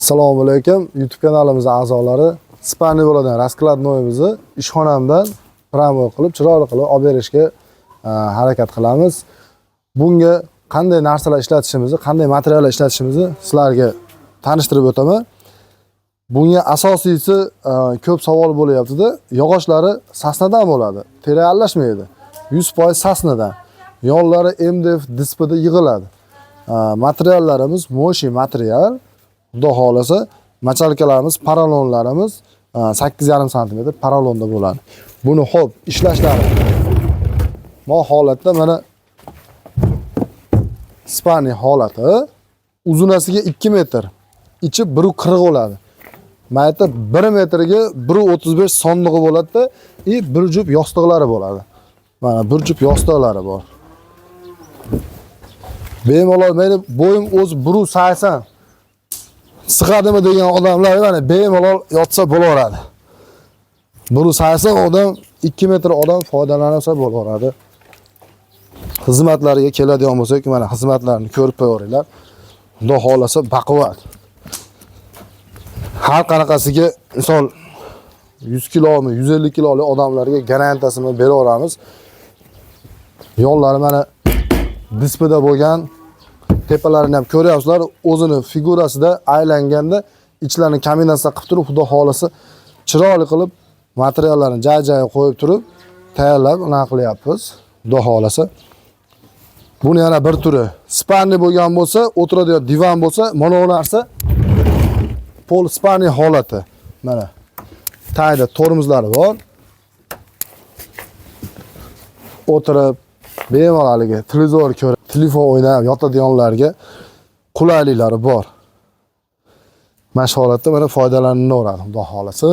Assalomu alaykum YouTube kanalimiz a'zolari. Спальный bo'ladigan раскладной imizni ishxonamdan promo qilib, chiroyli qilib olib berishga harakat qilamiz. Bunga qanday narsalar ishlatishimizni, qanday materiallar ishlatishimizni sizlarga tanishtirib o'taman. Bunga asosiysi ko'p savol bo'lyapti-da, yog'ochlari sasnadan bo'ladi. Teri aralashmaydi. 100% sasnadan. Yonlari MDF dispida yig'iladi. Materiallarimiz мощный material. Xudo xohlasa, мочалка larimiz, porolonlarimiz 8,5 santimetr porolonda bo'ladi. Buni xo'p ishlashlari. Mo holatda mana спальный holati uzunasiga 2 metr, ichi 1.40 bo'ladi. Mana yerda 1 metrga 1.35 sondig'i bo'ladi-da, и bir juft yostiqlari bo'ladi. Mana bir juft yostiqlari bor. Bemalol meni bo'yim o'zi 1.80 sig'adimi degan odamlar mana bemalol yotsa bo'laveradi. 1.80 odam, 2 metr odam foydalansa bo'laveradi. Xizmatlariga keladigan bo'lsak, mana xizmatlarini ko'rib qo'yaveringlar. Xudo xohlasa baquvvat. Har qanaqasiga misol 100 kilomi, 150 kilolik odamlarga garantiyasini beraveramiz. Yo'llari mana dispida bo'lgan, tepalarini ham ko'ryapsizlar, o'zini figurasida aylanganda ichlarini kombinatsiya qilib turib, xudo xohlasa chiroyli qilib materiallarni joy-joyiga qo'yib turib tayyorlab unaqa qilyapmiz. Xudo xohlasa. Buni yana bir turi спальный bo'lgan bo'lsa, o'tiradigan divan bo'lsa, mana bu narsa полуспальный holati. Mana tagida tormozlari bor. O'tirib bemalol haligi televizor ko'rib, telefon o'ynab yotadiganlarga qulayliklari bor. Mana shu holatda mana foydalanilaveradi, xudo xohlasa.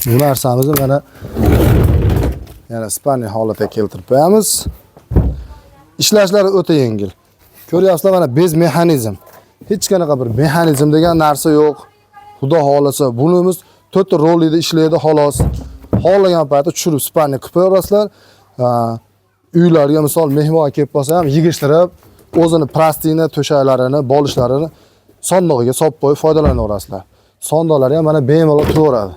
Bu narsamizni mana yana спальный holatga keltirib qo'yamiz. Ishlashlari o'ta yengil. Ko'ryapsizlar, mana bez mexanizm. Hech qanaqa bir mexanizm degan narsa yo'q. Xudo xohlasa bunimiz 4 rolida ishlaydi xolos. Xohlagan paytda tushirib спальный qilib qo'yaverasizlar. Uylarga misol mehmon kelib qolsa ham yig'ishtirib, o'zini простыня, to'shaklarini, bolishlarini sondig'iga solib qo'yib foydalanaverasizlar. Sondiqlari ham mana bemalol turaveradi.